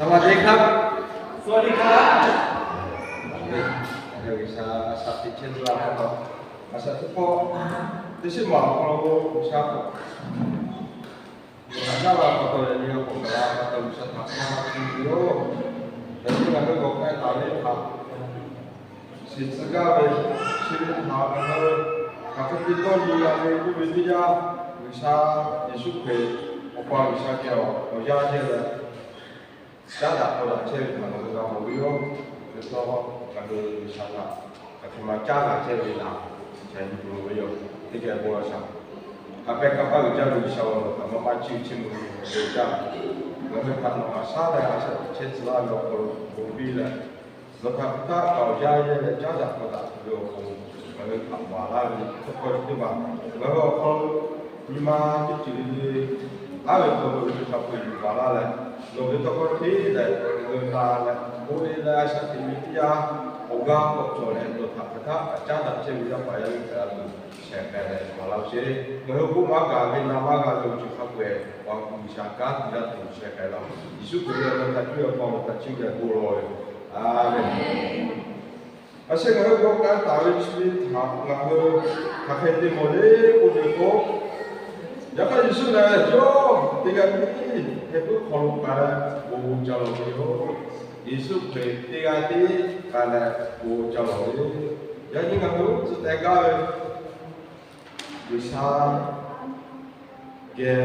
สวัสดีครับ สวัสดีครับ G'uiˬsha a shaꞈ teꞈ chehˇ tuˬ la pa taw, a shaꞈ teꞈ hk'aw teˇ shiˉ maˬ awˬ hk'aw lo G'uiˬsha k'awꞈ haꞈ jaˇ la pa taw, yaꞈ nyi k'awꞈ gaˬ la pa taw, G'uiˬsha htaꞈ maˇ maˇ piˇ ve yoˬ. Yaꞈ nyi ngaˬ hui g'awˬ k'ai taˍ ve htaꞈ shiˍ tcuh gaˇ ve, chi ve htaꞈ ngaˬ hui hk'aˬ hk'e te dawˇ nyi la ve k'oˆ ve teˇ yanˇ, G'uiˬsha Yeˍsuˆ Hkriꞈ Awˬ pa G'uiˬsha geh awˬ yanˇ yehˇ leh, caˉ daꞈ k'aw daꞈ chehˇ ve htaꞈ ngaˬ hui g'a mawˬ ve yoˬ. Hk'e te leh, ngaˬ hui G'uiˬsha htaꞈ hk'aˬ hk'e ma caˉ g'a chehˇ ve htaꞈ chi hk'e nyi tuˬ loˍ ve yoˬ. Teˇ geh bon laꞈ shaˍ, ha pehˇ kaˇ paˆ uiˍ jaˇ ve G'uiˬsha-oˬ, nawˬ htaꞈ maˇ maˇ chiˇ chiˇ mvuh ve yoˬ. Ngaˬ hui htaꞈ nawˬ haꞈ shaˉ leh a shaꞈ teꞈ chehˇ tcuh laˇ ve awˬ hk'aw lo bon piˇ leh, nawˬ htaꞈ hk'aˬ htaˇ kaꞈ awˬ yanˇ yehˇ leh caˉ daꞈ k'aw daꞈ tuˬ ve awˬ pon, ngaˬ hui htaꞈ maˍ laˇ ve tawˇ hkawˇ chi teˇ hpaˍ ngaˬ hui awˬ hk'aw lo nyi ma teˇ ceuˬ le le, aˉ ve hk'aw lo ve hk'aˬ hk'e yuˬ baˬ laˇ leh, nawˬ ve tawˇ hkawˇ hteˇ leh ngaˬ hui na leh, bon leh a shaꞈ teꞈ ve teˇ yanˇ, awˬ g'aˇ k'awꞈ cawˬ leh, nawˬ htaꞈ hk'aˬ htaˇ kaꞈ caˉ daꞈ chehˇ ve yaˇ paˍ yaˇ miˇ hpehꞈ la tuˬ shehˍ hk'e leh maˍ laˇ-oˬ sheˍ. Ngaˬ hui k'oˆ maˇ gaˬ ve na maˇ g'a ve awˬ ceuˬ hk'a peu-eˬ, awˬ ha hpu G'uiˬsha kanˉ te laˇ tuˬ shehˍ hk'e laˇ-oˬ. Yeˍsuˆ Hkriꞈ ve awˬ meh htaꞈ cuˇ ve awˬ hk'aw lo htaꞈ chiˇ geh bon lawˬ ve yoˬ. A menˬ. A shehˍ ngaˬ hui g'awˬ k'ai taˍ ve chi ve htaꞈ ngaˬ hui hk'aˬ hk'e te mawˬ le k'oˆ ve k'o, yaꞈ hk'aˇ Yeˍsuˆ lehˬ yawˇ teˇ g'aˇ tiˉ heh puiˉ hk'aw lo k'ai leh bon ca lawˬ ve yoˬ. Yeˍsuˆ Hkriꞈ teˇ g'aˇ tiˉ k'ai leh bon ca lawˬ ve. Yaꞈ nyi ngaˬ hui tcuh teh gaˇ ve, G'uiˬsha geh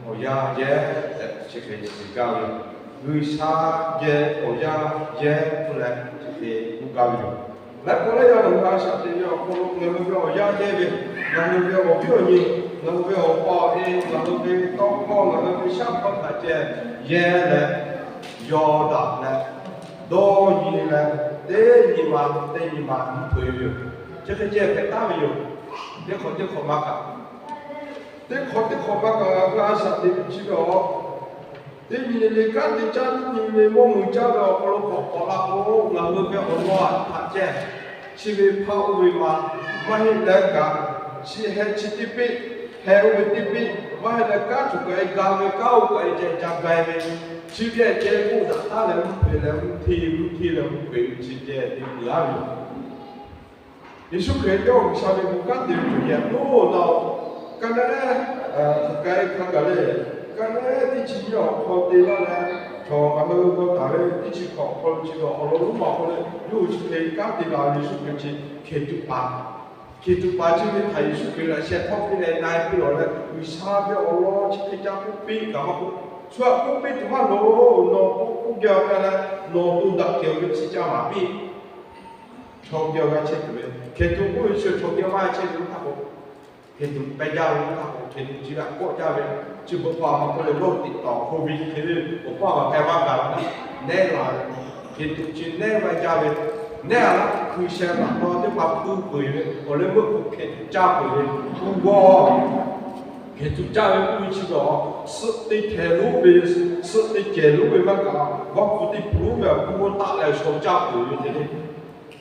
awˬ yanˇ yehˇ tehꞈ chi hk'e shiˍ gaˇ ve yoˬ. G'uiˬsha geh awˬ yanˇ yehˇ k'oˆ leh chi hk'e k'oˆ gaˇ ve yoˬ. Laiˉ k'awꞈ laiˉ yaˇ ngaˬ hui a shaꞈ teꞈ ve awˬ hk'aw lo ngaˬ hui ve awˬ yanˇ yehˇ ve, ngaˬ hui ve awˬ viˉ awˬ nyi, ngaˬ hui ve awˬ pa awˬ e, ngaˬ hui ve tawˇ hkawˇ, ngaˬ hui ve shaˉ hpaˇ htaꞈ ceh yehˇ leh, yaw daꞈ leh, dawˇ nyi leh, teˇ nyi ma teˇ nyi ma mvuhˇ hpeuꞈ ve yoˬ. Chi hk'e ceh hpehꞈ taˉ ve yoˬ. Teˇ hk'awꞈ teˇ hk'awꞈ maˇ kaꞈ, teˇ hk'awꞈ teˇ hk'awꞈ maˇ kaꞈ ngaˬ hui a shaꞈ teꞈ ve chi ve awˬ, teˇ nyi le le kanˉ te caˇ, teˇ nyi le mawˇ mui caˇ ve awˬ hk'aw lo k'awꞈ k'awꞈ la k'o, ngaˬ hui ve awˬ lawn htaꞈ ceh chi ve hpaˇ oˇ ve ma maˇ heˆ leh kaꞈ, chi heh chi teˇ peˆ, heh oˇ ve teˇ peˆ maˇ heˆ leh, kanˉ tuˬ kaꞈ e ga ve, kanˉ oˇ kaꞈ e ceh ca ga ve, chi ve ceh k'oˆ daꞈ taˉ leh mvuhˇ hpeuꞈ leh mvuhˇ hteˇ mvuhˇ hteˇ leh mvuhˇ hpeuꞈ ve chi ceh te peuˬ laˇ ve yoˬ. Yeˍsuˆ Hkriꞈ yawˇ G'uiˬsha ve bon kanˉ te ve tuˬ yehˬ lo na, ka neˉ, hk'aˬ k'ai hk'a gaˬ le, ka neˉ teˇ chi nyiˇ awˬ hk'aw te laˇ leh, chaw ngaˬ hui g'aw taˍ ve teˇ chi hkawꞈ hk'aw lo chi ve awˬ lawn lonˉ ma hk'aw leh yawˇ hui chi hk'e kanˉ te la ve Yeˍsuˆ Hkriꞈ chi hkeˍ tuꞈ paˍ, hkeˍ tuꞈ paˍ chi ve htaꞈ Yeˍsuˆ Hkriꞈ laꞈ sheh htawˇ piˇ leh na e piˇ lawˬ leh, G'uiˬsha ve awˬ lawn chi hk'e ca k'oˆ piˇ kaꞈ maˇ k'oˆ, shu htaꞈ k'oˆ piˇ tuˬ maˇ loˍ, nawˬ k'oˆ k'oˆ gaˇ k'ai leh, nawˬ to daꞈ kehˬ ve chi ca maˍ piˇ. Chaw geh g'a chehˇ tuˬ ve, hkeˍ tuꞈ k'oˆ ve chi chaw geh maˇ chehˇ ve htaˇ k'o, hkeˍ tuꞈ pehˇ jaˇ ve htaˇ k'o, hkeˍ tuꞈ chi g'a kawˆ jaˇ ve, chi beuꞈ pa ma k'oˆ leh lawˇ tiꞈ tawˍ hk'oˆ ve hk'e le, awˬ paˇ g'a k'ai maˇ g'a, neˉ la ve, hkeˍ tuꞈ chi neˉ g'a jaˇ ve, neˉ a laˇ hkui sheh laꞈ taw teˇ hpaˍ hpu peuˬ ve, awˬ leh meuˆ k'o hkeˍ tuꞈ caˇ peuˬ ve, hpu g'awˇ hkeˍ tuꞈ caˇ ve k'oˆ ve chi kaꞈ, suhˆ teˇ hkeh lonˉ ve, suhˆ teˇ cehˬ lonˉ ve maˇ kaꞈ, vaˇ hpu teˇ hpu lonˉ ve a hpu g'awˇ taˆ leh shaw caˇ peuˬ ve hk'e le.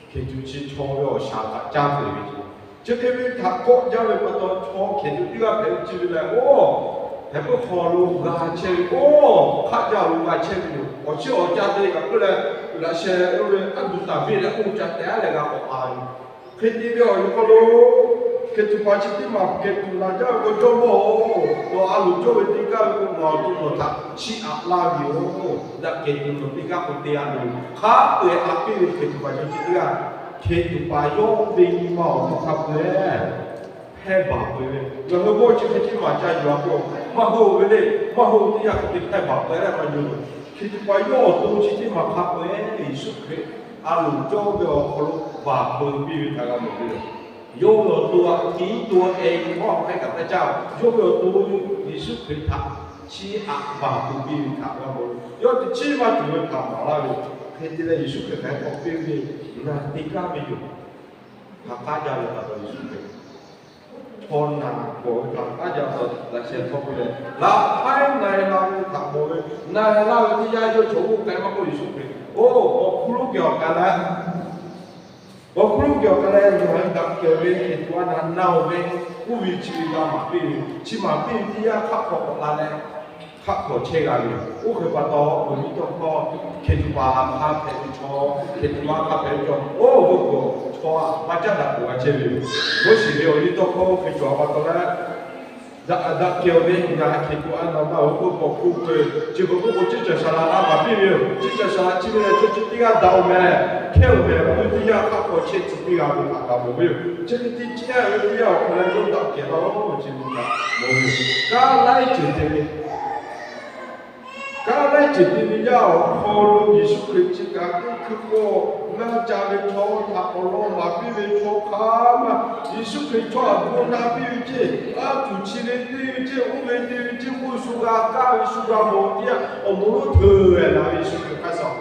Hkeˍ tuꞈ chi chaw ve awˬ shaˍ htaꞈ caˇ peuˬ ve yoˬ. Chi hk'e ve htaꞈ kawˆ jaˇ ve pa taw, chaw hkeˍ tuꞈ teˇ g'aˇ hpehꞈ ve chi ve lehˬ, oˇ heh puiˉ hk'aw lo g'a chehˇ ve, oˇ hk'aˆ jaˇ lo g'a chehˇ ve yoˬ. Awˬ chiˇ awˬ ca te kaꞈ k'oˆ leh, laꞈ sheh oˇ ve aˉ duˬ taˍ ve leh oˇ ca teh aˉ leh g'a k'awꞈ a ve yoˬ. Hk'e te ve awˬ yanˇ hk'aw lo, hkeˍ tuꞈ paˍ chi teˇ maˬ hkeˍ tuꞈ laˬ jaˇ ve k'o, Jawˇmawˇ-oˬ, nawˬ a loˍ cawˇ ve teˇ g'aˇ ve k'o, ngaˬ awˬ to nawˬ htaꞈ chiˇ aꞈ laˇ ve yoˬ. Daꞈ kehˬ tuˬ nawˬ teˇ g'aˇ k'o te a loˍ. Hk'a peu-eˬ a piˇ ve hkeˍ tuꞈ paˍ chi teˇ g'aˇ, hkeˍ tuꞈ paˍ yawˇ ve nyi ma awˬ to hk'a peu-eˬ hpehˇ baˬ peuˬ ve. Ngaˬ hui g'awˇ chi hk'e teˇ maˬ ca yuˬ a k'o, maˇ heˆ ve le, maˇ heˆ teˇ yanˇ hk'e te hpehˇ baˬ peuˬ leh maˇ yuˬ. Hkeˍ tuꞈ paˍ yawˇ awˬ to chi teˇ maˬ hk'a peu-eˬ Yeˍsuˆ Hkriꞈ a loˍ cawˇ ve awˬ hk'aw lo baˬ peuˬ piˇ ve htaꞈ g'a mawˬ ve yoˬ. Yawˇ ve awˬ to a hkiˇ to e maˇ awˬ hk'e kaꞈ taˇ caˇ. Yawˇ ve awˬ to Yeˍsuˆ Hkriꞈ htaꞈ chiˇ aꞈ baˬ peuˬ piˇ ve htaꞈ g'a mawˬ ve. Yawˇ teꞈ chiˉ maˇ cawˬ ve htaꞈ maˍ laˇ ve. Hk'e te leh Yeˍsuˆ Hkriꞈ hk'aˬ hk'e k'awꞈ piˇ ve, Ngaˬ te gaˇ ve yoˬ. Hk'aˬ k'aˉ jaˇ ve pa taw Yeˍsuˆ Hkriꞈ chaw naˬ kawˬ ve htaꞈ k'aˉ jaˇ pa taw, laꞈ sheh hk'aw k'oˆ leh, laꞈ hk'aˉ na e la ve htaꞈ mawˬ ve, na e laˇ ve teˇ yanˇ yawˇ chaw oˇ k'ai maˇ k'oˆ, Yeˍsuˆ Hkriꞈ, oˇ, awˬ hk'aw lo geh awˬ k'ai leh, awˬ hk'aw lo geh awˬ k'ai leh, ngaˬ hui daꞈ kehˬ ve hkeˍ tuꞈ a naˬ na-oˬ ve, oˇ ve chi ve g'a maˍ piˇ ve, chi maˍ piˇ ve teˇ yanˇ hk'aˆ hk'aw k'awꞈ la leh, hk'aˆ hk'awꞈ chehˇ g'a ve yoˬ. Oˇ hk'e pa taw, awˬ liˇ tawˇ hkawˇ hkeh tuˬ pa hk'a hpehꞈ ve chaw, hkeh tuˬ ma hk'a hpehꞈ ve chaw, oˇ ve k'o, chaw a pa caˉ daꞈ k'oˍ g'a chehˇ ve yoˬ. Moˉseˍ ve awˬ liˇ tawˇ hkawˇ oˇ hk'e cawˬ a pa taw leh, daꞈ daꞈ kehˬ ve ngaˬ hkeh tuˬ a naˍ ma awˬ hk'oˆ k'awꞈ hkuˇ k'oˆ ve, chi beuꞈ k'oˆ k'o, ceˇ caˬ shaˍ laꞈ la maˍ piˇ ve yoˬ. Ceˇ caˬ shaˍ laꞈ chi ve lehˬ, chaw chi teˇ g'aˇ daꞈ-oˬ mehˍ, hkehˇ-oˬ mehˍ, oˇ ve teˇ yanˇ hk'aˆ hk'awꞈ chehˇ tcuh piˇ g'a ve htaꞈ g'a mawˬ ve yoˬ. Chi hk'e te chehˇ ve teˇ yanˇ awˬ hk'aw lo yawˇ daꞈ kehˬ la-oˬ ve chi ve htaꞈ mawˬ ve yoˬ. Kaˇ laiˉ ceuˬ te ve Kaˇ laiˉ ceuˬ te ve yaˇ awˬ hk'aw lo Yeˍsuˆ Hkriꞈ chi kaꞈ teˇ hkui k'o, ngaˇ ca ve chaw htaꞈ awˬ lawn maˍ piˇ ve chaw hk'a maˇ, Yeˍsuˆ Hkriꞈ chaw aꞈ gu na piˇ ve ceˇ, a tuˬ chi ve te ve ceˇ, oˇ ve te ve ceˇ, oˇ shu g'a kaˇ ve shu g'a mawˬ teˇ yanˇ, awˬ moˍ lonˉ hteuˬ-ehˍ laˬ ve Yeˍsuˆ Hkriꞈ hk'a shuˍ.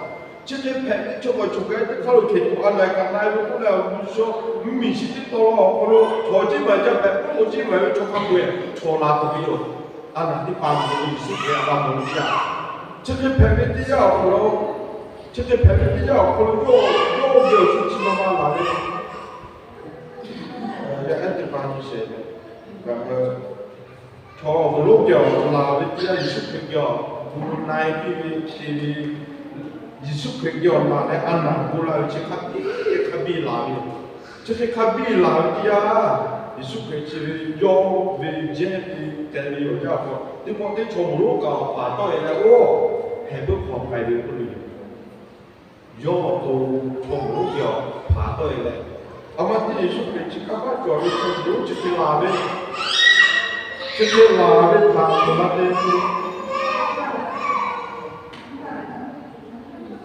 Chi hk'e hpehꞈ ve chaw kaꞈ chaw kaꞈ teˇ hk'aˇ lo hkeh tuˬ a na-e kaꞈ na-e ve k'oˆ leh, awˬ g'uˇ suhˍ mvuhˇmiˬ chi teˇ tawn awˬ hk'aw lo chaw ceˇ maˍ jaˇ hpehꞈ, k'oˆ k'o ceˇ maˍ ve chaw hk'a peu-eˬ chaw la tuˬ ve yoˬ. A naˍ teˇ hpaˍ Yeˍsuˆ Hkriꞈ g'a mawˬ ve teˇ yanˇ, chi hk'e hpehꞈ ve teˇ yanˇ awˬ hk'aw lo, chi hk'e hpehꞈ ve teˇ yanˇ awˬ hk'aw lo yawˇ, yawˇ ve awˬ shu chi ma ma laˬ ve yaˇ ehˉ teˇ hpaˍ nyi sheˍ ve, ngaˬ hui chaw awˬ moˍ lonˉ geh awˬ laˬ ve teˇ yanˇ, Yeˍsuˆ Hkriꞈ geh awˬ gu na-e piˇ ve te ve, Yeˍsuˆ Hkriꞈ geh awˬ laˬ leh a naˍ gu la ve chi hk'a biˇ hk'a biˇ laˬ ve yoˬ. Chi hk'e hk'a biˇ laˬ ve teˇ yanˇ, Yeˍsuˆ Hkriꞈ chi ve yawˇ ve jehˇ ve te ve awˬ yanˇ awˬ hk'aw, teˇ pawˆ teˇ chaw moˍ lonˉ kaꞈ awˬ hpaˍ tawˆ-e leh, oˇ, heh puiˉ hk'aw k'ai ve k'oˆ ve yoˬ. Yawˇ awˬ to chaw moˍ lonˉ geh awˬ hpaˍ tawˆ-e leh, a ma teˇ Yeˍsuˆ Hkriꞈ chi hk'a paˇ cawˬ ve chaw moˍ lonˉ chi hk'e laˬ ve, chi hk'e laˬ ve htaꞈ maˇ te ve,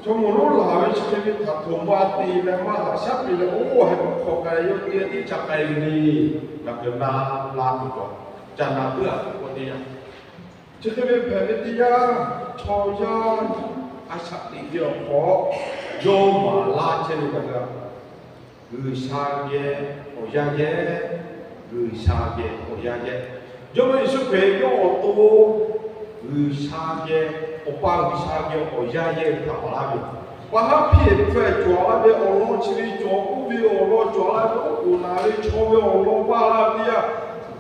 chaw moˍ lonˉ laˬ ve chi hk'e ve htaꞈ htoꞈ ma te leh maˇ haꞈ shaˉ piˇ leh, oˇ, heh puiˉ hk'aw k'ai, yawˇ teˇ g'aˇ tiˉ ca k'ai ve le. Ngaˬ hui na la tuˬ cawˬ, ca na puiˉ-a k'oˆ teˇ yanˇ, chi hk'e ve hpehꞈ ve teˇ yanˇ, chaw yaˇ a shaꞈ teꞈ ve awˬ hk'aw, yawˇ maˍ laˇ chehˇ ve ngaˬ hui a, G'uiˬsha geh awˬ yanˇ yehˇ, G'uiˬsha geh awˬ yanˇ yehˇ. Jawˇmawˇ Yeˍsuˆ Hkriꞈ yawˇ awˬ to G'uiˬsha geh, Awˬ pa G'uiˬsha geh awˬ yanˇ yehˇ ve htaꞈ maˍ laˇ ve yoˬ. Pa haˉ hpiˇ-ehˍ hpfuhˇ-ehˍ cawˬ laˇ ve awˬ lawn chi ve cawˬ, oˇ ve awˬ lawn cawˬ laˇ ve, oˉ k'oˍ naˍ ve chaw ve awˬ lawn maˇ laˇ ve teˇ yanˇ,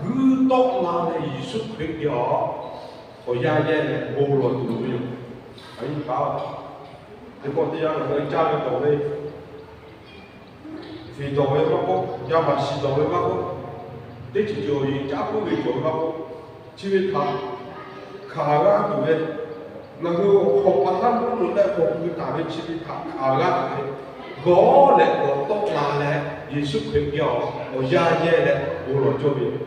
g'uiˇ tawˆ la leh Yeˍsuˆ Hkriꞈ geh awˬ, awˬ yanˇ yehˇ leh bon lawˬ tuˬ loˍ ve yoˬ. Teˇ pawˆ teˇ yanˇ ngaˬ hui caˇ ve dawˬ ve, fiˍ dawˬ ve maˇ k'oˆ, yaˇ maˬ shiˍ dawˬ ve maˇ k'oˆ, teˇ ceuˬ ceuˬ awˬ yeˬ caˉ puiˉ ve cawˬ ve maˇ k'oˆ, chi ve htaꞈ hkanˍ g'aˇ tuˬ ve, ngaˬ hui awˬ hk'aw pa haˉ lonˉ lo leh k'awꞈ gu taˍ ve chi ve htaꞈ hkanˍ g'aˇ tuˬ ve, gawˬ leh gawˬ tawˆ la leh Yeˍsuˆ Hkriꞈ geh awˬ yanˇ yehˇ leh bon lawˬ cawˇ ve yoˬ.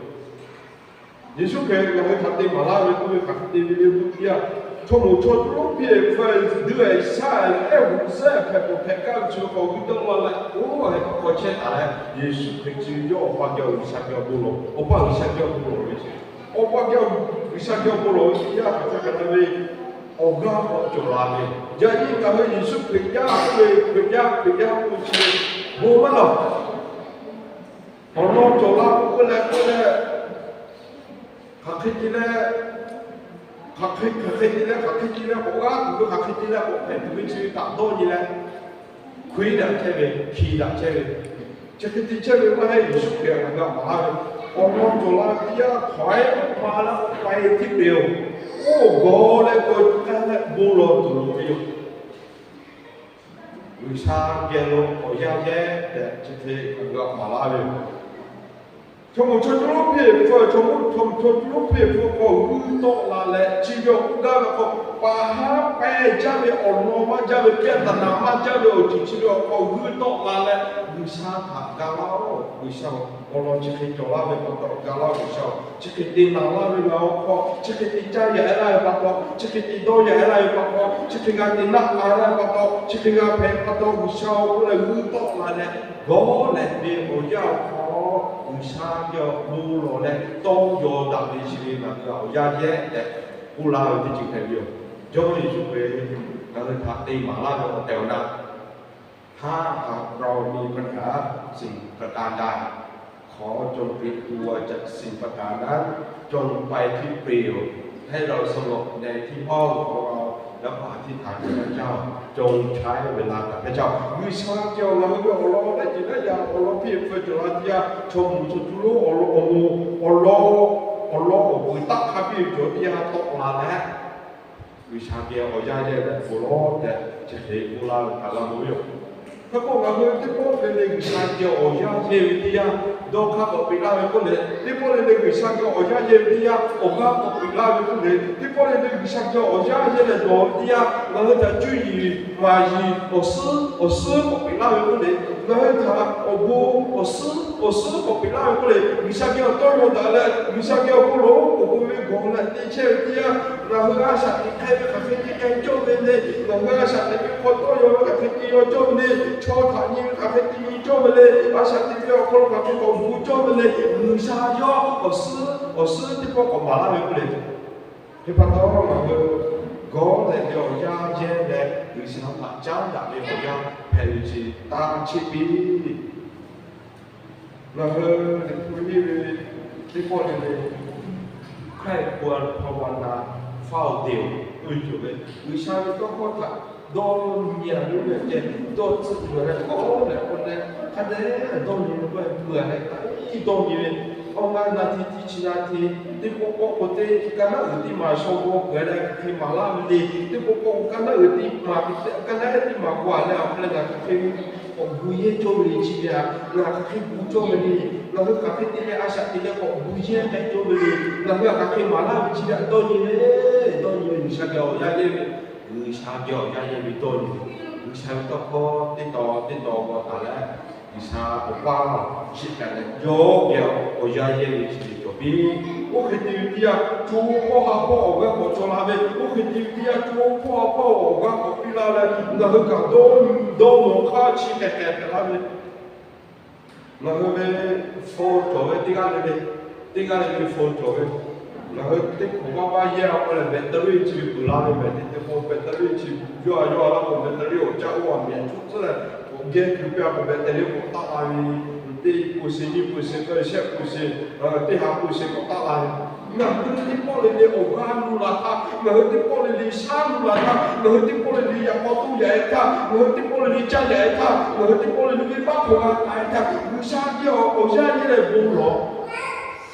Yeˍsuˆ Hkriꞈ ngaˬ hui hk'aˬ te maˍ laˇ ve k'oˆ ve hk'aˬ hk'e te ve le k'oˆ teˇ yanˇ, chaw moˍ chaw co lonˉ piˇ-ehˍ hpfuhˇ-ehˍ duiˇ-ehˍ shaˉ-ehˍ leh ehˉ huꞈ sehˉ hpehꞈ k'awꞈ hpehꞈ kaˇ ve chi ve k'awꞈ g'uiˇ dawˇ laˇ leh, oˇ, heh puiˉ hk'aw chehˇ taˍ leh, Yeˍsuˆ Hkriꞈ chi ve yawˇ Awˬ pa geh awˬ G'uiˬsha geh awˬ bon lawˬ, Awˬ pa G'uiˬsha geh awˬ bon lawˬ ve chi, Awˬ pa geh G'uiˬsha geh awˬ bon lawˬ ve teˇ yanˇ hk'aˬ hk'e hpehꞈ la ve, awˬ g'aˇ k'awꞈ cawˬ la ve. Yaꞈ nyi ngaˬ hui Yeˍsuˆ Hkriꞈ yaˇ k'oˆ ve Hkriꞈ yaˇ, Hkriꞈ yaˇ k'oˆ ve chi bon maˇ lawˬ. Awˬ lawn cawˬ la k'oˆ leh k'oˆ leh, hk'aˬ hk'e te leh, hk'aˬ hk'e, hk'aˬ hk'e te leh, hk'aˬ hk'e te leh k'awꞈ g'aˇ tuˬ ve, hk'aˬ hk'e te leh k'awꞈ hpehꞈ tuˬ ve chi ve htaꞈ dawˇ nyi leh, hkui daꞈ chehˇ ve, hki daꞈ chehˇ ve, chi hk'e te chehˇ ve maˇ heˆ. Yeˍsuˆ Hkriꞈ ngaˬ hui htaꞈ maˍ laˇ ve, awˬ lawn cawˬ la ve teˇ yanˇ hk'aˬ hk'e ma leh k'awꞈ k'ai tiˉ ve yoˬ. Oˇ gawˬ leh k'awꞈ k'ai leh bon lawˬ tuˬ loˍ ve yoˬ. G'uiˬsha geh lo awˬ yanˇ yehˇ tehꞈ chi hk'e ngaˬ hui htaꞈ maˍ laˇ ve yoˬ. Chaw moˍ chaw co lonˉ piˇ-ehˍ hpfuhˇ, chaw moˍ chaw co lonˉ piˇ-ehˍ hpfuhˇ hk'aw g'uiˇ tawˆ la leh, chi ve awˬ k'oˆ gaˇ ve hk'aw, pa haˉ pehˇ jaˇ ve awˬ lawn maˇ jaˇ ve, pehˇ taˍ naˍ maˇ jaˇ ve awˬ ceuˬ chi ve awˬ hk'aw g'uiˇ tawˆ la leh, G'uiˬsha htaꞈ ga laˇ-oˬ. G'uiˬsha-oˬ, awˬ lawn chi hk'e cawˬ laˇ ve pa taw ga laˇ-oˬ. G'uiˬsha-oˬ, chi hk'e te naˍ laˇ ve ngaˬ awˬ hk'aw, chi hk'e te caˇ yaꞈ-e laˇ ve pa taw, chi hk'e te dawˇ yaꞈ-e laˇ ve pa taw, chi hk'e g'a te naˆ k'ai laˇ ve pa taw, chi hk'e g'a hpehꞈ pa taw, G'uiˬsha-oˬ k'oˆ leh g'uiˇ tawˆ la leh, gawˬ leh ve awˬ yanˇ awˬ hk'aw G'uiˬsha geh awˬ bon lawˬ leh tawˇ yaw daꞈ ve chi ve ngaˬ hui awˬ yanˇ yehˇ tehꞈ k'oˆ laˇ ve teˇ ceuˬ hpehꞈ ve yoˬ. Jawˇmawˇ Yeˍsuˆ Hkriꞈ ngaˬ hui htaꞈ te maˍ laˇ ve awˬ tehˬ awˬ na ถ้าหากเรามีปัญหาสิ่งประการใด ขอจงเตรียมตัวจัดสิ่งประการนั้น จงไปที่เปลี่ยว ให้เราสงบในที่ห้องของเรา แล้วก็อธิษฐานแด่พระเจ้า จงใช้เวลากับพระเจ้า G'uiˬsha geh awˬ lawn ve awˬ lawn leh ceuˬ naˉ yaꞈ awˬ lawn piˇ-ehˍ hpfuhˇ cawˬ la teˇ yanˇ, chaw moˍ chaw co lonˉ awˬ lawn awˬ moˍ awˬ lawn awˬ peuˬ taˆ hk'a piˇ-ehˍ cawˬ teˇ yanˇ tawˆ la leh, G'uiˬsha geh awˬ yanˇ yehˇ leh bon lawˬ tehꞈ chi hk'e k'oˆ laˇ ve htaꞈ g'a mawˬ ve yoˬ. Hk'e k'o ngaˬ hui teˇ pawˆ le le G'uiˬsha geh awˬ yanˇ yehˇ ve teˇ yanˇ, dawˇ hk'aˇ k'awꞈ peꞈ laˇ ve k'oˆ le, teˇ pawˆ le le G'uiˬsha geh awˬ yanˇ yehˇ ve teˇ yanˇ, awˬ g'aˇ k'awꞈ peꞈ laˇ ve k'oˆ le, teˇ pawˆ le le G'uiˬsha geh awˬ yanˇ yehˇ leh dawˬ ve teˇ yanˇ, ngaˬ hui htaꞈ cuˇ yiˍ maˍ yiˍ awˬ suhˉ awˬ suhˉ k'awꞈ peꞈ laˇ ve k'oˆ le, ngaˬ hui htaꞈ awˬ bon awˬ suhˉ awˬ suhˉ k'awꞈ peꞈ laˇ ve k'oˆ le, G'uiˬsha geh awˬ tawˇ yaw daꞈ leh G'uiˬsha geh awˬ bon lawˬ k'oˆ ve gawˬ leh te chehˇ ve teˇ yanˇ, ngaˬ hui a shaꞈ teꞈ hk'e ve hk'aˬ hk'e te hk'e cawˇ ve le, ngaˬ hui a shaꞈ teꞈ ve hk'aw tawˇ yaw ve hk'aˬ hk'e te yaw cawˇ ve le, chaw htaꞈ nyi ve hk'aˬ hk'e te nyi cawˇ ve le, a shaꞈ teꞈ ve awˬ hk'aw lo hk'aˬ hk'e k'awꞈ gu cawˇ ve le, G'uiˬsha yawˇ awˬ suhˉ awˬ suhˉ teˇ pawˆ k'awꞈ maˍ laˇ ve k'oˆ le. Hk'e pa taw ngaˬ hui gawˇ leh ve awˬ yanˇ yehˇ leh G'uiˬsha htaꞈ caˉ daꞈ ve awˬ yanˇ hpehꞈ ve chi taˇ cheˆ piˇ. Ngaˬ hui liꞈ hpu henˇ ve teˇ pawˆ le le, ใคร่ควรภาวนาเฝ้าเตรียม k'oˆ ve cawˬ ve, G'uiˬsha ve tawˇ hkawˇ htaꞈ dawˇ nyi a ve oˇ ve ceh, dawˇ tcuhˆ tuˬ leh kawˆ leh k'oˆ leh, hk'a dehꞈ dawˇ nyi ve k'o, meuˬ leh taˇ iˉ dawˇ nyi ve, awˬ ngaˇ naˍ tiˉ tiˉ chi naˍ tiˉ teˇ pawˆ pawˆ k'o teˇ ka naˉ uiˍ tiˉ maˍ shaw g'aw peuˬ leh hk'e maˍ laˇ ve le, teˇ pawˆ pawˆ k'o ka naˉ uiˍ tiˉ maˍ, ka naˉ tiˉ maˍ k'o a leh awˬ hk'e leh ngaˬ hk'e k'awꞈ gu yehˇ cawˇ ve le chi ve a, ngaˬ hk'e gu cawˇ ve le, ngaˬ hui hk'aˬ hk'e te leh a shaꞈ teꞈ leh k'awꞈ gu yehˇ k'ai cawˇ ve le, ngaˬ hui hk'aˬ hk'e maˍ laˇ ve chi ve a dawˇ nyi ve, dawˇ nyi ve G'uiˬsha geh awˬ yanˇ yehˇ ve, G'uiˬsha geh awˬ yanˇ yehˇ ve dawˇ nyi ve, G'uiˬsha ve tawˇ hkawˇ teˇ taw teˇ taw g'aw taˍ leh, G'uiˬsha awˬ paˇ shiˍ kaꞈ leh yawˇ geh awˬ yanˇ yehˇ ve chi ve cawˬ piˇ. Oˇ hk'e te ve teˇ yanˇ, co hpawˇ ha hpawˇ awˬ g'aˇ k'awꞈ cawˬ la ve, oˇ hk'e te ve teˇ yanˇ, co hpawˇ ha hpawˇ awˬ g'aˇ k'awꞈ piˇ laˇ leh, ngaˬ hui kaꞈ dawˇ nyi dawˇ mawˬ hk'aˇ chi hk'e hk'e hpehꞈ laˇ ve, ngaˬ hui ve phone cawˬ ve teˇ g'aˇ le le, teˇ g'aˇ le le phone cawˬ ve, ngaˬ hui teˇ hk'awꞈ maˇ maˇ yehˇ a k'oˆ leh battery chi ve peuˬ laˇ ve mehˬ, teˇ teˇ hk'awꞈ battery chi yawˇ a yawˇ a laˇ k'o battery awˬ caˆ oˇ a mehˬ cuˇ tcuhˉ leh k'awꞈ geh kuiˬ piˇ a k'o battery k'awꞈ taˆ la ve, teˇ peuˬ sheˍ nyiˇ peuˬ sheˍ k'o shehˆ peuˬ sheˍ, teˇ ha peuˬ sheˍ k'awꞈ taˆ la ve. Ngaˬ hui teˇ pawˆ le le awˬ g'aˇ nuˇ la htaˇ, ngaˬ hui teˇ pawˆ le le shaˉ nuˇ la htaˇ, ngaˬ hui teˇ pawˆ le le yaꞈ k'aw toˇ yaꞈ e htaˇ, ngaˬ hui teˇ pawˆ le le caˇ yaꞈ e htaˇ, ngaˬ hui teˇ pawˆ le le venˇbaˆ hk'aw g'a k'ai htaˇ, G'uiˬsha geh awˬ yanˇ yehˇ leh bon lawˬ.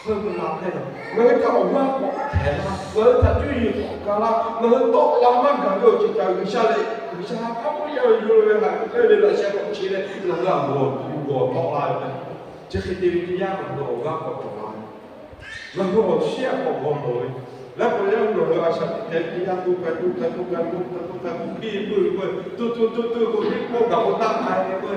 Hk'e ve la hk'e, ngaˬ hui htaꞈ awˬ g'aˇ k'awꞈ htehꞈ la, ngaˬ hui htaꞈ cuˇ yiˍ k'awꞈ ga la, ngaˬ hui tawˆ la maˇ gaˬ ve awˬ ceuˬ kaꞈ G'uiˬsha leh, G'uiˬsha hk'a hpawˇ yaˇ ve yawˇ ve ha hk'e ve laꞈ sheh k'awꞈ che leh ngaˬ hui a gawˬ tuˬ gawˬ tawˆ la ve. Chi hk'e te ve teˇ yanˇ ngaˬ hui awˬ g'aˇ k'awꞈ cawˬ la ve. Ngaˬ hui awˬ shiˉ a k'awꞈ g'aw mawˬ ve, laiˉ pawˆ yaˇ ngaˬ hui a shaꞈ teꞈ hk'e teˇ yanˇ to k'ai to k'ai to k'ai to k'ai to k'ai k'o piˇ ve k'oˆ ve k'o, to to to to k'o teˇ pawˆ gaˬ k'o taˆ k'ai ve k'o,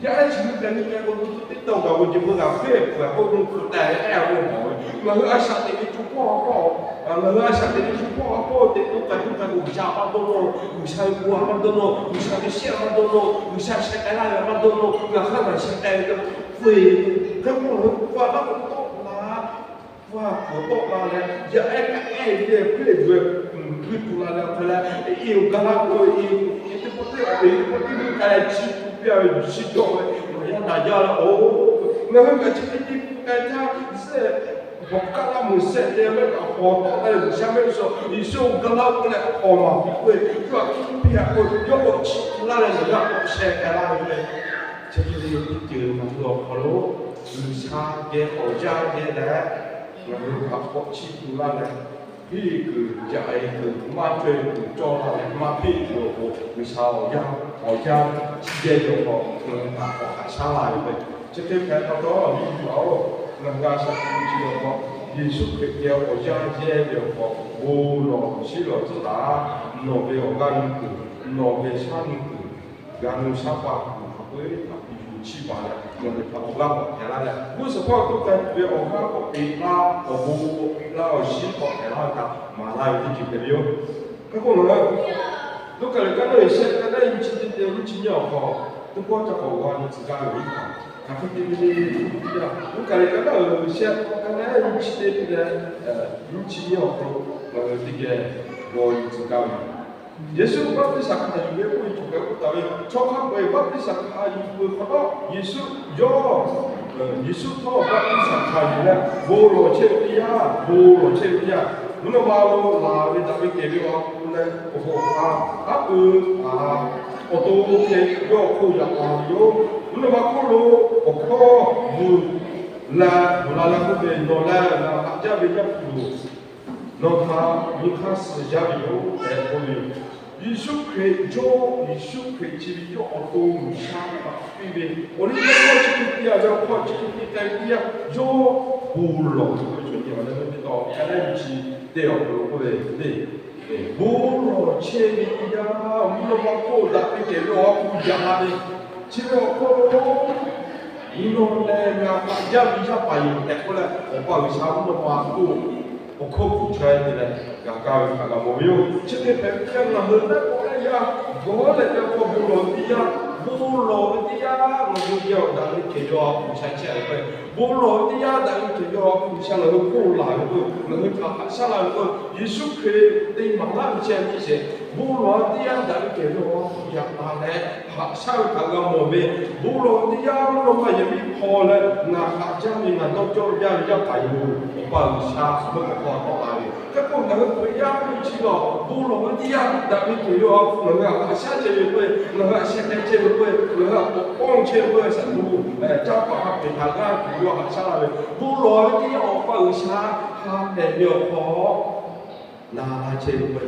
yaˇ ehˉ chi hui k'ai ve k'ai k'o to to teˇ taw gaˬ k'o jeˬ meuˇ g'a hpehˇ peuˬ a k'oˆ meuˇ hpu teh ehˉ a k'oˆ mawˬ ve. Ngaˬ hui a shaꞈ teꞈ ve co hpawˇ ha hpawˇ, ngaˬ hui a shaꞈ teꞈ ve co hpawˇ ha hpawˇ teꞈ to k'ai to k'ai k'o G'uiˬsha a maˇ dawˇ nawˇ, G'uiˬsha ve bon a maˇ dawˇ nawˇ, G'uiˬsha ve shehˆ a maˇ dawˇ nawˇ, G'uiˬsha sheh k'ai laˇ ve a maˇ dawˇ nawˇ, ngaˬ hk'aˇ ngaˬ sheh k'ai ve k'o, hk'e k'o ngaˬ hui k'oˆ a maˇ k'o tawˆ la, k'oˆ a k'awꞈ tawˆ la leh yaˇ ehˉ kaꞈ ehˉ ve hpehˇ ve, hpuiˇ tuˬ la leh awˬ hk'e leh, e awˬ ga laˇ k'o e, e teˇ pawˆ teˇ a ve teˇ pawˆ teˇ pawˆ k'ai leh chi tuˬ piˇ a ve chi cawˬ ve, ngaˬ yaˇ naˍ jaˇ leh oˬ, ngaˬ hui kaꞈ chi teˇ teˇ pawˆ k'ai htaˇ sehˆ, hawˬ kaˆ laˇ meuˬ sehˆ te a mehˆ kaꞈ hawˬ tawˆ k'ai leh G'uiˬsha mehˆ suh Yeˍsuˆ ga laˇ k'oˆ leh awˬ maˍ piˇ k'oˆ ve, yawˇ htaꞈ piˇ piˇ a k'o yawˇ k'awꞈ chi tuˬ laˇ leh ngaˬ hui a k'awꞈ sheh k'ai laˇ ve le. Chi hk'e te ve teˇ ceuˬ ngaˬ hui awˬ hk'aw lo G'uiˬsha geh awˬ yanˇ yehˇ leh, ngaˬ hui htaꞈ k'awꞈ chiˇ tu laˇ leh, piˇ kuiˬ, yaꞈ e kuiˬ, maˇ caweh kuiˬ cawˇ laˇ leh maˇ piˇ kuiˬ awˬ pon G'uiˬsha awˬ yanˇ awˬ yanˇ chi yehˇ ve awˬ hk'aw ngaˬ hui htaꞈ k'awꞈ haꞈ shaˉ laˇ ve. Chi hk'e hpehꞈ pa taw, awˬ viˉ awˬ nyi, ngaˬ hui a shaꞈ teꞈ ve chi awˬ hk'aw, Yeˍsuˆ Hkriꞈ geh awˬ yanˇ yehˇ ve awˬ hk'aw bon lawˬ shiˉ lawˬ tcuhˉ taˍ. Nawˬ ve awˬ g'aˇ nuˇ kuiˬ, nawˬ ve shaˉ nuˇ kuiˬ, g'a nuˇ shaˉ pa kuiˬ hk'a peu-eˬ htaꞈ yuˬ chiˇ baˬ leh, nawˬ ve htaꞈ awˬ g'aˇ k'awꞈ hpehꞈ laˇ leh, g'uˇ suhˍ hpawˇ to k'ai tuˬ ve awˬ g'aˇ k'awꞈ peꞈ laˇ, awˬ bon k'awꞈ peꞈ laˇ, awˬ shiˉ k'awꞈ hpehꞈ laˇ ve htaꞈ maˍ laˇ ve teˇ ceuˬ hpehꞈ ve yoˬ. Hk'e k'o ngaˬ hui Luˉkaꞈ liꞈ ka naˉ uiˍ shehˆ, ka naˉ nyiˇ chi teˇ te nyiˇ chi nyiˇ awˬ hk'aw, teˇ pawˆ ca k'awꞈ g'aw nyi tcuh gaˇ ve yoˬ. Hk'aˬ hk'e te ve le, Luˉkaꞈ liꞈ ka naˉ uiˍ shehˆ, ka naˉ nyiˇ chi teˇ te leh nyiˇ chi nyiˇ awˬ hk'aw lo ngaˬ hui teˇ geh g'aw nyi tcuh gaˇ ve yoˬ. Yeˍsuˆ baˆtiˆsaˬ hkanˍ yuˬ ve k'oˆ ve cawˬ hk'e k'oˆ taˍ ve, chaw hk'a peu-eˬ baˆtiˆsaˬ hkanˍ yuˬ peuˬ hk'awꞈ nawˉ, Yeˍsuˆ yawˇ, Yeˍsuˆ htawˇ baˆtiˆsaˬ hkanˍ yuˬ leh bon lawˬ chehˇ ve teˇ yanˇ, bon lawˬ chehˇ ve teˇ yanˇ, mvuhˇ naw ma lo laˬ ve daꞈ ve kehˬ ve awˬ ha hpu leh awˬ hawꞈ ha, haˉ pui awˬ to hk'e yawˇ hk'oˆ yaꞈ la ve yoˬ. Mvuhˇ naw ma hk'oˆ lo awˬ hkawˇ bvuhꞈ leh bvuhꞈ la leh k'oˆ ve, Nawˬ lehˬ ngaˬ haꞈ jaˇ ve Yaˇ hpu yoˬ. Nawˬ htaꞈ nyi hk'aˇ suh jaˇ ve yoˬ tehꞈ k'oˆ ve yoˬ. Yeˍsuˆ Hkriꞈ yawˇ, Yeˍsuˆ Hkriꞈ chi ve yawˇ awˬ to G'uiˬsha htaꞈ piˇ ve, awˬ liˇ yawˇ chi hk'e te a ve awˬ hk'aw chi hk'e te k'ai ve teˇ yanˇ, yawˇ bon lawˬ ve chaw nyi a leh ve teˇ taw, ka lehˉ ve chi te awˬ hk'aw lo k'oˆ ve, bon lawˬ chehˇ ve teˇ yanˇ, mvuhˇ naw ma hk'oˆ daꞈ ve kehˬ ve awˬ ha hpu yaꞈ la ve, chi ve awˬ hk'aw lo mvuhˇ naw leh ngaˬ htaꞈ jaˇ ve yaˇ paˍ yoˬ tehꞈ k'oˆ leh, Awˬ pa G'uiˬsha mvuhˇ naw ma hk'oˆ awˬ hkawˇ kuˬ chaweh te leh, g'a kaˇ ve htaꞈ g'a mawˬ ve yoˬ. Chi hk'e hpehꞈ ve teˇ yanˇ, ngaˬ hui laiˉ pawˆ laiˉ yaˇ gawˇ leh ve awˬ hk'aw bon lawˬ ve teˇ yanˇ, bon lawˬ ve teˇ yanˇ, ngaˬ hui geh awˬ daꞈ ve kehˬ ve awˬ ha hpu sha chehˇ ve k'o, bon lawˬ ve teˇ yanˇ daꞈ ve kehˬ ve awˬ ha hpu sha ngaˬ hui hk'oˆ laˬ ve k'o, ngaˬ hui htaꞈ haꞈ shaˉ la ve k'o, Yeˍsuˆ Hkriꞈ te maˍ laˇ ve chehˇ ve teˇ sheˍ, bon lawˬ ve teˇ yanˇ daꞈ ve kehˬ ve awˬ ha hpu yaꞈ la leh, haꞈ shaˉ ve htaꞈ g'a mawˬ ve, bon lawˬ ve teˇ yanˇ mvuhˇ naw ma yehˬ miˉ hpaw leh, ngaˬ htaꞈ jaˇ ve ngaˬ dawˇ cawˇ jaˇ ve yaˇ paˍ yoˬ, Awˬ pa G'uiˬsha mvuhˇ hk'aw hk'aw tawˆ la ve. Hk'e k'o, ngaˬ hui Hkriꞈ yaˇ k'oˆ ve chi lawˬ, bon lawˬ ve teˇ yanˇ daꞈ ve kehˬ ve awˬ ha hpu ngaˬ hui htaꞈ haꞈ shaˉ chehˇ ve k'o, ngaˬ hui htaꞈ sheh k'ai chehˇ ve k'o, ngaˬ hui htaꞈ k'awꞈ pawˇ chehˇ ve k'o, shaˍ tuˬ caˇ paˍ ha pehˬ htaꞈ g'aˇ tuˬ yawˇ haꞈ shaˉ la ve, bon lawˬ ve teˇ yanˇ Awˬ pa G'uiˬsha ha pehˬ ve awˬ hk'aw na la chehˇ ve k'o,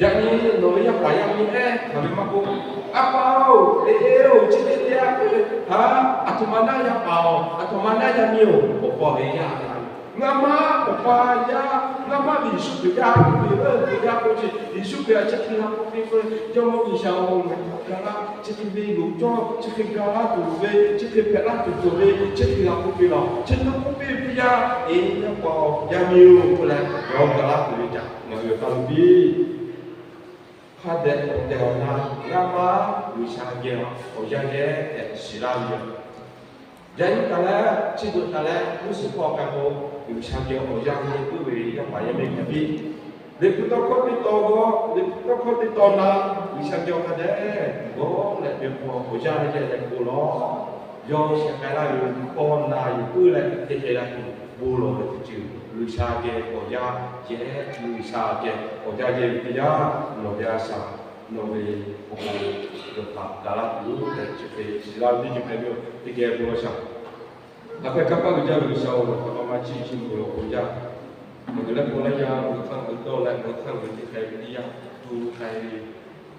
yaꞈ nyi nawˬ ve yaˇ paˍ yaˇ miˇ ehˉ hk'aˬ ve maˇ k'oˆ, A pa-oˬ, te-oˬ, chi teˇ teˇ yanˇ k'o, ha, aˬ htoꞈ ma naˉ yaˇ paˍ-oˬ, aˬ htoꞈ ma naˉ yaˇ miˇ-oˬ, awˬ pa ve yaˇ g'a ve. Ngaˇ maˇ awˬ pa yaˇ, ngaˇ maˇ ve Yeˍsuˆ Hkriꞈ yaˇ k'oˆ ve, Hkriꞈ yaˇ k'oˆ ve chi Yeˍsuˆ Hkriꞈ htaꞈ chi hk'e g'a k'oˆ piˇ k'o, Jawˇmawˇ G'uiˬsha-oˬ, ngaˬ htaꞈ ga laˇ, chi hk'e ve loꞈ cawˇ, chi hk'e ga laˇ tuˬ ve, chi hk'e hpehꞈ laˇ tuˬ cawˬ ve, chi hk'e g'a k'oˆ piˇ lawˬ. Chi hk'e k'oˆ piˇ ve teˇ yanˇ, Eˬ, yaˇ paˍ-oˬ, yaˇ miˇ-oˬ k'oˆ leh, g'a ga laˇ tuˬ ve caꞈ ngaˬ hui g'a k'oˆ piˇ. Hk'a dehꞈ k'awꞈ tehˬ awˬ na, ngaˇ maˇ G'uiˬsha geh awˬ yanˇ geh tehꞈ shiˍ laˇ ve yoˬ. Yaꞈ nyi taˍ leh, chi beuꞈ taˍ leh, Moˉseˍ hpawˇ k'ai k'o, G'uiˬsha geh awˬ yanˇ geh puiˉ ve yaˇ paˍ yaˇ miˇ hpehꞈ piˇ. Liꞈ hpu tawˇ hkawˇ teˇ tawn g'aw, Liꞈ hpu tawˇ hkawˇ teˇ tawn na, G'uiˬsha geh awˬ hk'a dehꞈ g'awˇ leh ve hk'aw awˬ yanˇ geh leh k'o lawˬ. Yawˇ sheh k'ai laˇ ve hkawˇ na yuˬ puiˉ leh te hk'e la tuˬ bon lawˬ ve teˇ ceuˬ, G'uiˬsha geh awˬ yanˇ yehˬ, G'uiˬsha geh awˬ yanˇ yehˬ ve teˇ yanˇ, nawˬ ve a shaꞈ, nawˬ ve awˬ bon yawˇ htaꞈ ga laˇ tuˬ yoˬ tehꞈ chi hk'e shiˍ laˇ ve teˇ ceuˬ hpehꞈ ve yoˬ. Teˇ geh bon lawˬ shaˍ. Ngaˬ hpehꞈ kanˇ paˆ uiˍ jaˇ ve G'uiˬsha-oˬ, nawˬ htaꞈ maˇ maˇ chiˇ chiˇ mvuh ve awˬ bon jaˇ. Ngaˬ hui leh paw leh yaˇ ngaˬ hui htaˇ ngaˬ hui dawˇ leh ngaˬ hui htaˇ ngaˬ hui te k'ai ve teˇ yanˇ, tu k'ai ve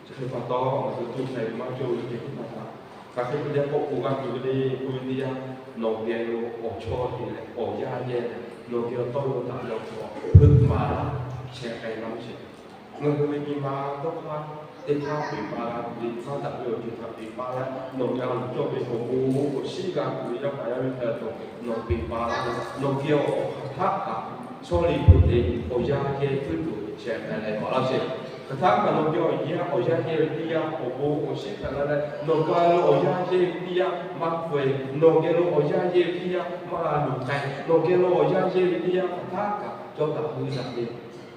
chi hk'e pa taw, ngaˬ hui tu k'ai ve maˇ cawˇ ve teˇ hpaˍ htaꞈ hk'aˬ hk'e te leh k'awꞈ k'oˆ g'a tuˬ ve le k'oˆ ve teˇ yanˇ, nawˬ geh lo awˬ chawˇ te leh awˬ yanˇ yehˬ leh nawˬ geh awˬ tawˇ lo htaꞈ yaw hk'awꞈ hpeuꞈ maˍ laˇ, sheh k'ai laˇ sheˍ. Ngaˬ hui ve nyi ma dawˇ hk'aˇ teˇ hk'aˇ peꞈ pa la tuˬ ve, hk'aˇ daꞈ ve awˬ ceuˬ htaꞈ peꞈ pa laˇ, nawˬ g'a luˬ cawˇ ve awˬ bon awˬ shinˉ g'a tuˬ ve yaˇ paˍ yaˇ miˇ htaꞈ nawˬ peꞈ pa laˇ ve, nawˬ geh awˬ hk'aˬ htaˆ kaꞈ chaw liꞈ hpu te awˬ yanˇ yehˬ puiˉ tuˬ sheh k'ai leh maˍ laˇ sheˍ. Hk'aˬ htaˆ kaꞈ nawˬ geh awˬ yanˇ, awˬ yanˇ yehˬ ve teˇ yanˇ awˬ bon awˬ shinˉ hpehꞈ la leh, nawˬ g'a lo awˬ yanˇ yehˬ ve teˇ yanˇ maˇ hpehꞈ, nawˬ geh lo awˬ yanˇ yehˬ ve teˇ yanˇ maˇ luˬ k'ai, nawˬ geh lo awˬ yanˇ yehˬ ve teˇ yanˇ hk'aˬ htaˆ kaꞈ cawˇ taˍ hui daꞈ ve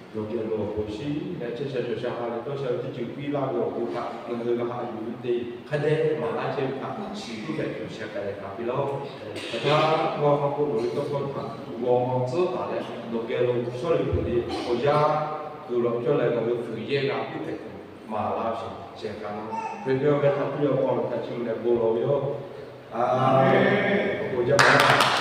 Nawˬ geh lo awˬ bon shinˉ leh chehˇ sha cawˬ sha ha leh dawˇ sha ve teˇ ceuˬ piˇ laˇ ve awˬ bon htaꞈ ngaˬ hui g'a haꞈ yuˬ ve teˇ hk'a dehꞈ maˍ laˇ chehˇ ve htaꞈ shiˍ tiˉ hpehꞈ tuˬ sheh k'ai leh k'aꞈ piˇ laˇ-oˆ. Hk'aˬ htaˇ g'aw hk'a k'oˆ nawˬ ve tawˇ hkawˇ htaꞈ g'aw tcuhˉ taˍ leh nawˬ geh lo sawˉ liꞈ hpeuꞈ ve awˬ yanˇ tuˬ lawˬ cawˇ leh ngaˬ hui fuiˍ yehˇ g'a piˇ hpehꞈ tuˬ maˍ laˇ sheˍ sheh k'ai laˇ. Hk'e ve awˬ meh htaꞈ piˇ ve awˬ hk'aw lo htaꞈ chi mvuh leh bon lawˬ ve yoˬ. Aˍmenˍ. Awˬ bon jaˇ ma